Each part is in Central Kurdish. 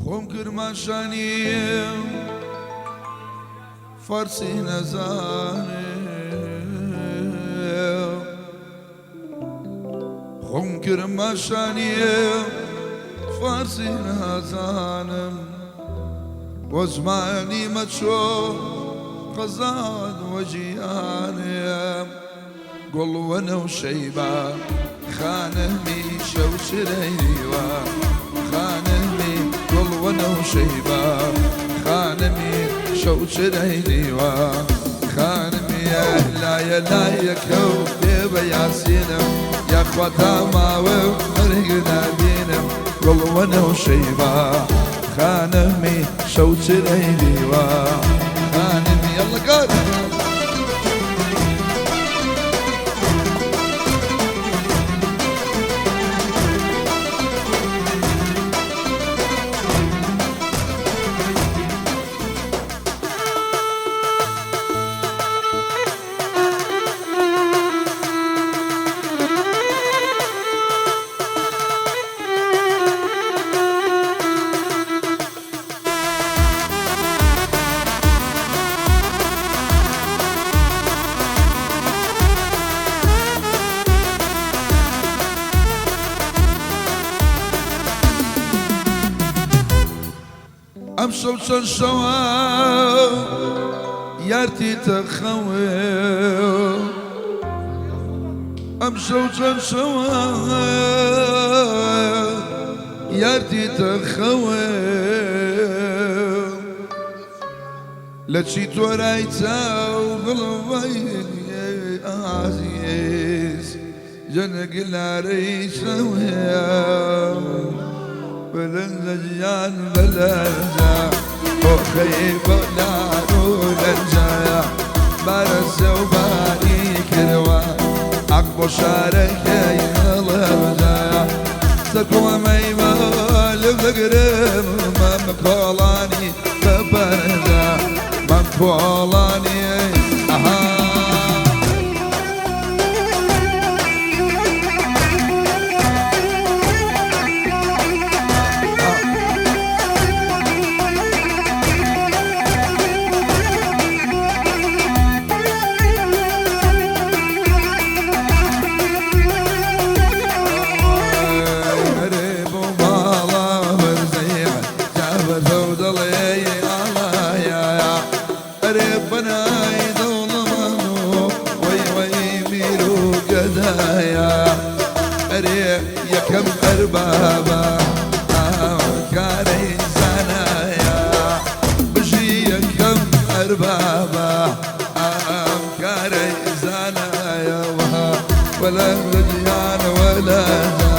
خۆم کرماشانیم فارسی نەزانم. خۆم کرماشانیم فارسی نازانم. بۆ زمانی مەچۆ قەزاد وەجیانم. گوڵ وەنەوشەی با خانمی شەوچرەیوە، خانمی گوڵ وەنەوشەی با خانمی شەوچرەیوە، خانمی لایە لایەکە و بێ بە یاسینم، یاخوا تا ماوە مەرگ نابینم. گوڵ وەنەوشەی با خانمی شەوچرەیوە، خانمی يلا قول. ئەم شەو چەند شەوە یارتی تەخەوێ، ئەم شەو چەند شەوە یارتی تەخەوێ، لە چی تۆرای چاو دڵم ئازیز جەنگ لارەی شەوێ، بلند جیان بلنجا خۆخەی بۆلار و لەنجا، بارەسە و باری کردوە حەق بۆ شارەکەی هەڵەبجا. سەرکۆمەی مال بگرم مەم کۆڵانی بەپەرجا، مەم کۆڵانی ئەها. یەکەم ئەربابە ئاکارەی زانایە، بژی یەکەم ئەربابە ئەم کارەی زانایەوە. بەلەنج گیان وەلەنجا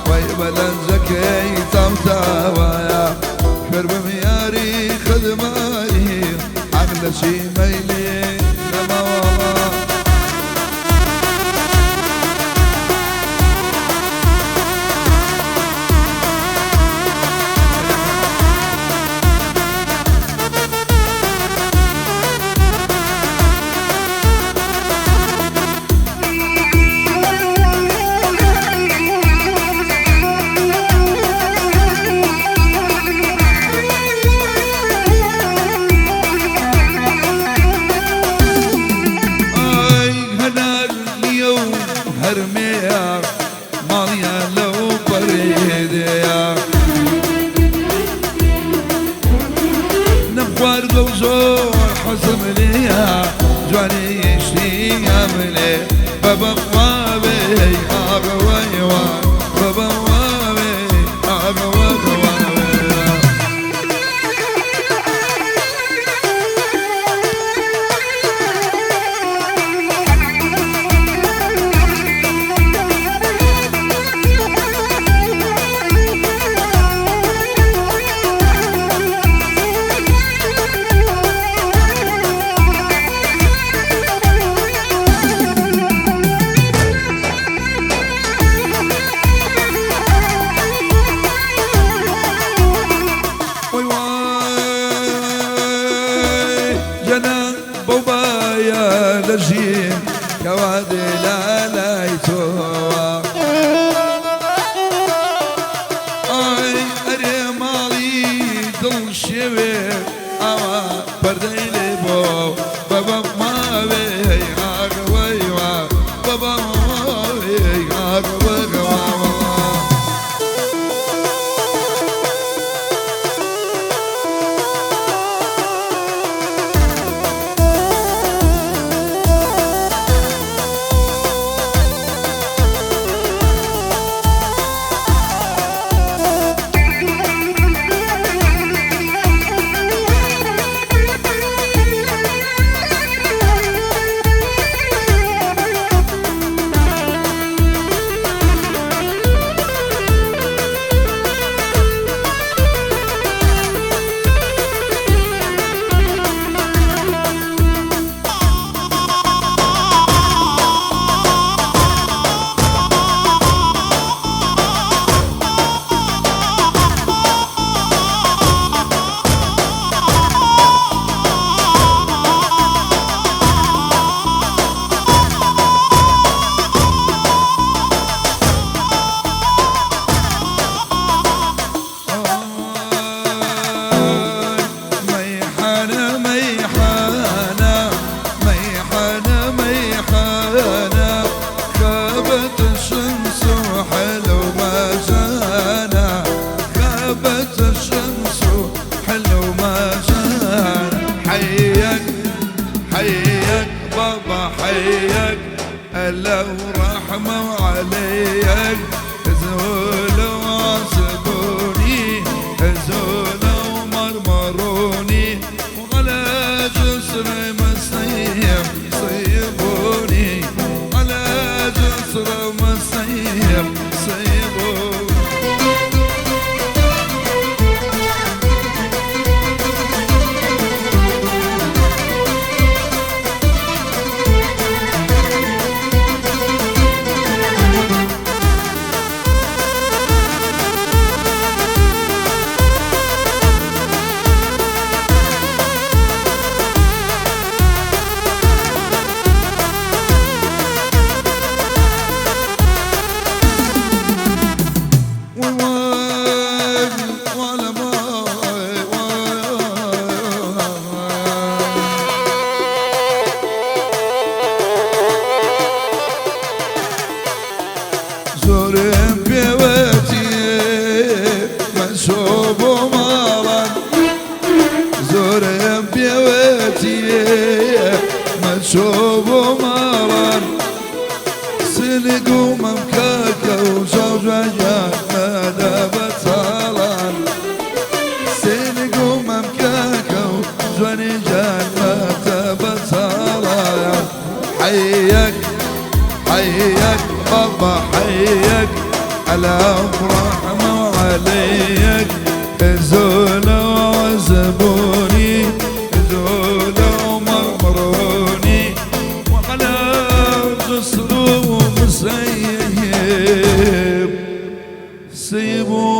وەی بەلەنجەکەی تامتاوایە، خوێربم یاری خدمایی حەق لە چی مەیلی نەماوە. شێوێ ئاوا پەردەی لێ بۆ بەبە ماوێ ئاغەوەیوە بەبە ماوێ ئاغەوەگەوە. مەیحانە مەیحانە مەیحانە مەیحانە غابت الشمس حلو ما جانا، غابت الشمس حلو ما جانا. حياك حياك بابا حياك، ألا ورحمة وعليك، زولوا وعذبوني زولوا ومرمروني، وعلى جسر مسيب صيبوني، على جسر مسيب صيبوني. زۆرم پێوەتی مەچۆ بۆ ماڵان، زۆرم پێوەتی مەچۆ بۆ ماڵان، سلگ و مەمکەکە و چاوجوانیان مەدە بە تاڵان، سلگ و مەمکەکە و جوانیان مەدە بە تاڵان. حەیەک حياك بابا حياك، على رحمة وعليك، زولوا وعذبوني زولوا ومرمروني، وعلى جسر ومسيب سيبوني.